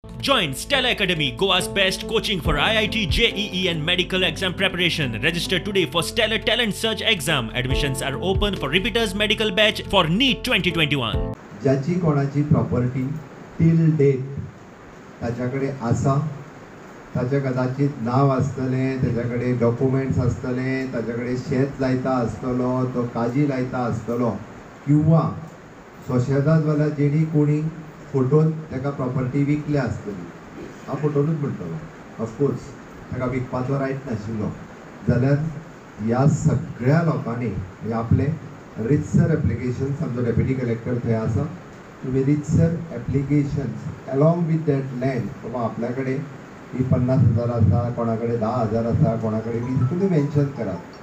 Join Stella Academy, Goa's best coaching for IIT, JEE and medical exam preparation. Register today for Stellar Talent Search exam. Admissions are open for repeaters medical batch for NEET 2021. ज्याची कोणाची property till date ताच्या कडेन आसा, ताच्या कदाचित नांव आसतलें, ताच्या कडेन डॉक्युमेंट्स आसतले, ताच्या कडेन शेत लायता आसतलो, तो काजी लायता आसतलो, किंवा सोशेदाद जाल्यार जेणी कोणी फोटोन ताका प्रॉपर्टी विकल्या आसतली. हांव फोटोनूच म्हणटलो, ऑफकोर्स ताका विकपाचो रायट नाशिल्लो, जाल्यार ह्या सगळ्या लोकांनी म्हणजे आपलें रितसर एप्लिकेशन्स, आमचो डेप्युटी कलेक्टर थंय आसा, तुमी रितसर applications along with that land, बाबा आपल्या कडेन ही 50,000 आसा, कोणा कडेन 10,000 आसा, कोणा कडेन 20, तुमी मेन्शन करात,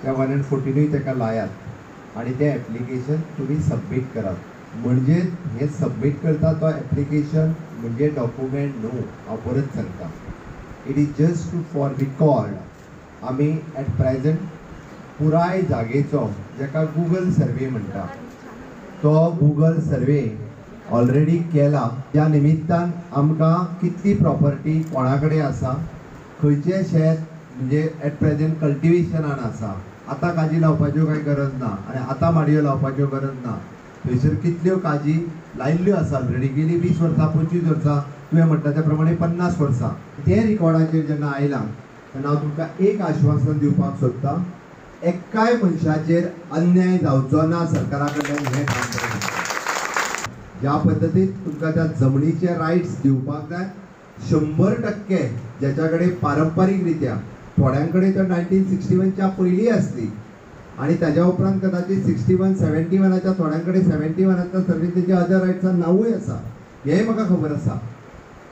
त्या 1 and 14 ताका लायात आनी तें एप्लिकेशन तुमी सबमीट करात. म्हणजे हे सबमीट करता तो एप्लिकेशन म्हणजे डॉक्युमेंट न्हू, हांव परत सांगता, it is just for record. आमी एट प्रेजेंट पुराय जागेचो जाका गुगल सर्वे म्हणटा तो गुगल सर्वे ऑलरेडी केला. त्या निमित्तान आमकां कितली प्रॉपर्टी कोणा कडेन आसा, खंयचें शेत म्हणजे एट प्रेजेंट कल्टिवेशनान आसा, आतां काजी लावपाच्यो कांय गरज ना आनी आतां माडयो लावपाच्यो गरज ना, थंयसर कितल्यो काजी लायिल्ल्यो आसा ऑलरेडी गेली 20 वर्सां 25 वर्सां, तुवें म्हणटा त्या प्रमाणे 50 वर्सां. ते रिकॉर्डाचेर जेन्ना आयलां तेन्ना हांव तुमकां एक आश्वासन दिवपाक सोदतां, एकाय मनशाचेर अन्याय जावचो ना सरकारा कडल्यान हें काम करता. ज्या पद्दतीन तुमकां त्या जमनीचे रायट्स दिवपाक जाय 100% ज्याच्या कडेन पारंपारीक रित्या थोड्यां कडेन तर 1961च्या पयलीं आसली आनी ताज्या उपरांत कदाचित 61 71च्या थोड्यां कडेन 71 सर्वीस तेंच्या अदर रायट्सान नांवूय आसा, हेंय म्हाका खबर आसा.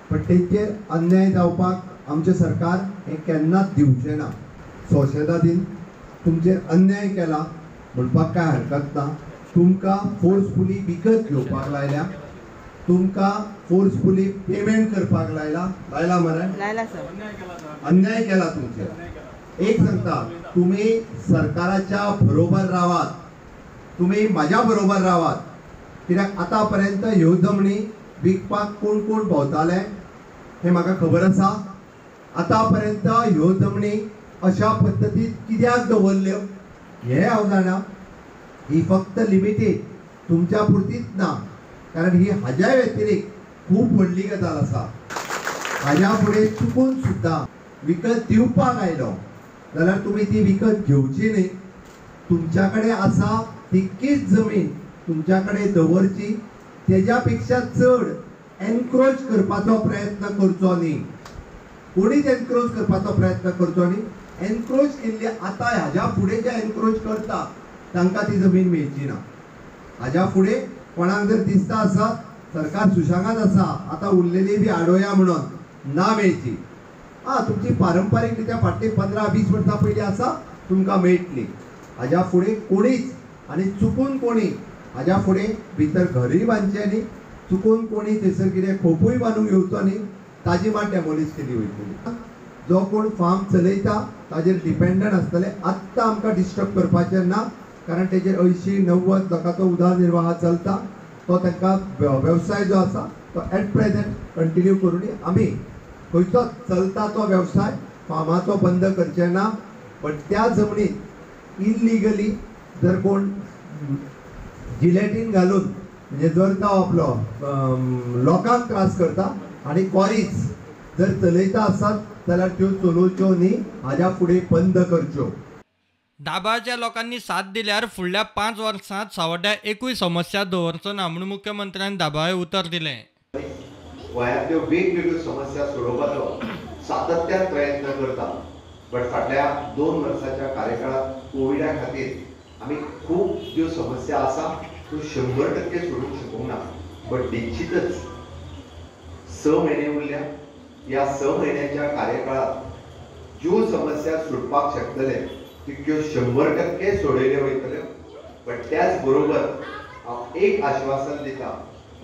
पण तेंचेर अन्याय जावपाक आमचें सरकार हें केन्नाच दिवचें ना. सोशेदादीन तुमचेर अन्याय केला म्हणपाक कांय हरकत ना, तुमकां फोर्सफुली विकत घेवपाक लायल्या, तुमकां फोर्सफुली पेमेंट करपाक लायला, लायला मरे, अन्याय केला तुमचेर. एक सांगता, तुमी सरकाराच्या बरोबर रावात, तुमी म्हाज्या बरोबर रावात, कित्याक आतां पर्यंत ह्यो जमनी विकपाक कोण कोण भोंवताले हें म्हाका खबर आसा. आतां पर्यंत ह्यो जमनी अशा पद्दतीन कित्याक दवरल्यो हें हांव जाणा. ही फक्त लिमिटेड तुमच्या पुरतीच ना, कारण ही हाज्या व्यतिरिक्त खूब व्हडली गजाल आसा. हाज्या फुडें चुकून सुद्दां विकत दिवपाक आयलो जाल्यार तुमी ती विकत घेवची न्ही. तुमच्या कडेन आसा तितकीच जमीन तुमच्या कडेन दवरची, तेज्या पेक्षा चड एनक्रोच करपाचो प्रयत्न करचो न्ही, कोणीच एनक्रोच करपाचो प्रयत्न करचो न्ही. एनक्रोच केल्ली आतां हाज्या फुडें जे एनक्रोच करता तांकां ती जमीन मेळची ना. हाज्या फुडें कोणाक जर दिसता आसा सरकार सुशेगाद आसा आतां उरलेली बी आडोया म्हणून ना मेळची. आं, तुमची पारंपारीक रित्या फाटली 15-20 वर्सां पयलीं आसा तुमकां मेळटली. हाज्या फुडें कोणीच आनी चुकून कोणी हाज्या फुडें भितर घरूय बांदचें न्ही, चुकून कोणी थंयसर कितें खोपूय बांदूंक येवचो न्ही, ताजी मात डेमोलिश केली वयतली. जो कोण फार्म चलयता ताजेर डिपेंडंट आसतले, आत्तां आमकां डिस्टर्ब करपाचें ना, कारण तेजेर 80-90 लोकांचो उदरनिर्वाह चलता, तो तांकां वेवसाय जो आसा तो एट प्रेजेंट कंटिन्यू करूनी. आमी खंयचो चलता तो वेवसाय फार्माचो बंद करचे ना, पण त्या जमनीत इलिगली जर कोण जिलेटीन घालून म्हणजे जर तो आपलो लोकांक त्रास करता आनी क्वॉरीज जर चलयता आसत जाल्यार त्यो चलोवच्यो न्ही, हाज्या फुडें बंद करच्यो. दाबाळच्या लोकांनी साथ दिल्यार फुडल्या 5 वर्सांत सावड्ड्या एकूय समस्या दवरचो ना म्हणून मुख्यमंत्र्यान दाबाळे उतर दिलें. गोंयांतल्यो वेगवेगळ्यो समस्या सोडोवपाचो सातत्यान प्रयत्न करता, बट फाटल्या 2 वर्साच्या कार्यकाळात कोविडा खातीर आमी खूब ज्यो समस्या आसा त्यो 100% सोडूंक शकूंक ना. बट निश्चितच 6 म्हयने उरल्या, ह्या 6 म्हयन्याच्या कार्यकाळात ज्यो समस्या सुटपाक शकतले तितक्यो 100% सोडयल्यो वयतल्यो. बट त्याच बरोबर हांव एक आश्वासन दिता,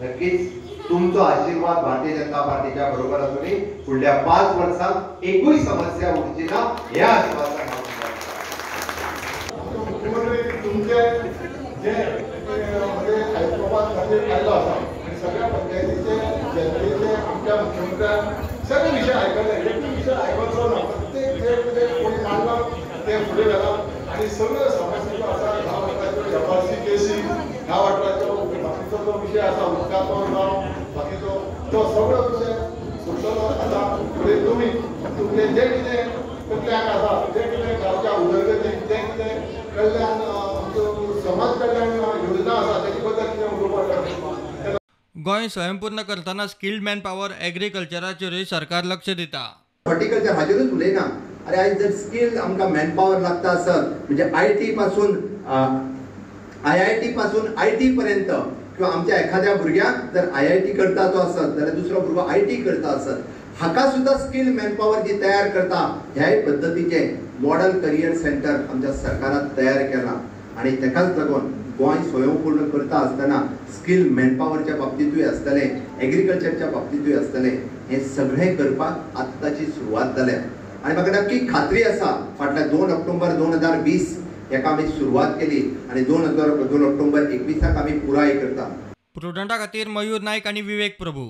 नक्कीच तुमचो आशीर्वाद भारतीय जनता पार्टीच्या बरोबर आसूनय फुडल्या 5 वर्सांत एकूय समस्या उरची ना हें आश्वासन हांव दिता. मुख्यमंत्री तुमचे जे म्हणजे आयकोपा खातीर आयलो आसा आनी सगळ्या पंचायतीचे जनतेचे आमच्या मुख्यमंत्र्यान सगळे विशय आयकले, एकूय विशय आयकचो ना, प्रत्येक जे कितें कोणी मांडला ते फुडें व्हेला आनी सगळ्यो समस्या ज्यो आसा ह्या वाठाराच्यो एफआरसी केसी, ह्या वाठाराचो बाकीचो जो विशय आसा उदकाचो जावं बाकीचो तो सगळो विशय सोडटलो. आतां फुडें तुमी तुमचें जें कितें तकल्याक आसा, जें कितें गांवच्या उदरगतीक, जें कितें कल्याण समाज कल्याण योजना आसा तेजे बद्दल कितें उलोवपाक. गोंय स्वयंपूर्ण करतना स्किल्ड मॅन पॉवर एग्रीकल्चराचेरूय सरकार लक्ष दिता. हॉर्टिकल्चर हाजेरूच उलयना, अरे आयज जर स्किल्ड आमकां मॅनपावर लागता आसत म्हणजे IT पासून IIT पासून IT पर्यंत किंवा आमच्या एखाद्या भुरग्याक जर IIT करता तो आसत जाल्यार दुसरो भुरगो IT करता आसत, हाका सुद्दां स्किल मॅनपावर जी तयार करता ह्याय पद्दतीचें मॉडल करियर सेंटर आमच्या सरकारान तयार केलां आनी ताकाच लागून गोंय स्वयंपूर्ण करता आसतना स्किल मॅनपावरच्या बाबतींतूय आसतलें, एग्रीकल्चरच्या बाबतींतूय आसतलें, हें सगळें करपाक आत्ताची सुरवात जाल्या आनी म्हाका नक्की खात्री आसा फाटल्या 2 ऑक्टोबर 2020 हेका आमी सुरवात केली आनी 2 ऑक्टोबर 21 आमी पुराय करता. प्रुडंटा खातीर मयूर नायक आनी विवेक प्रभू.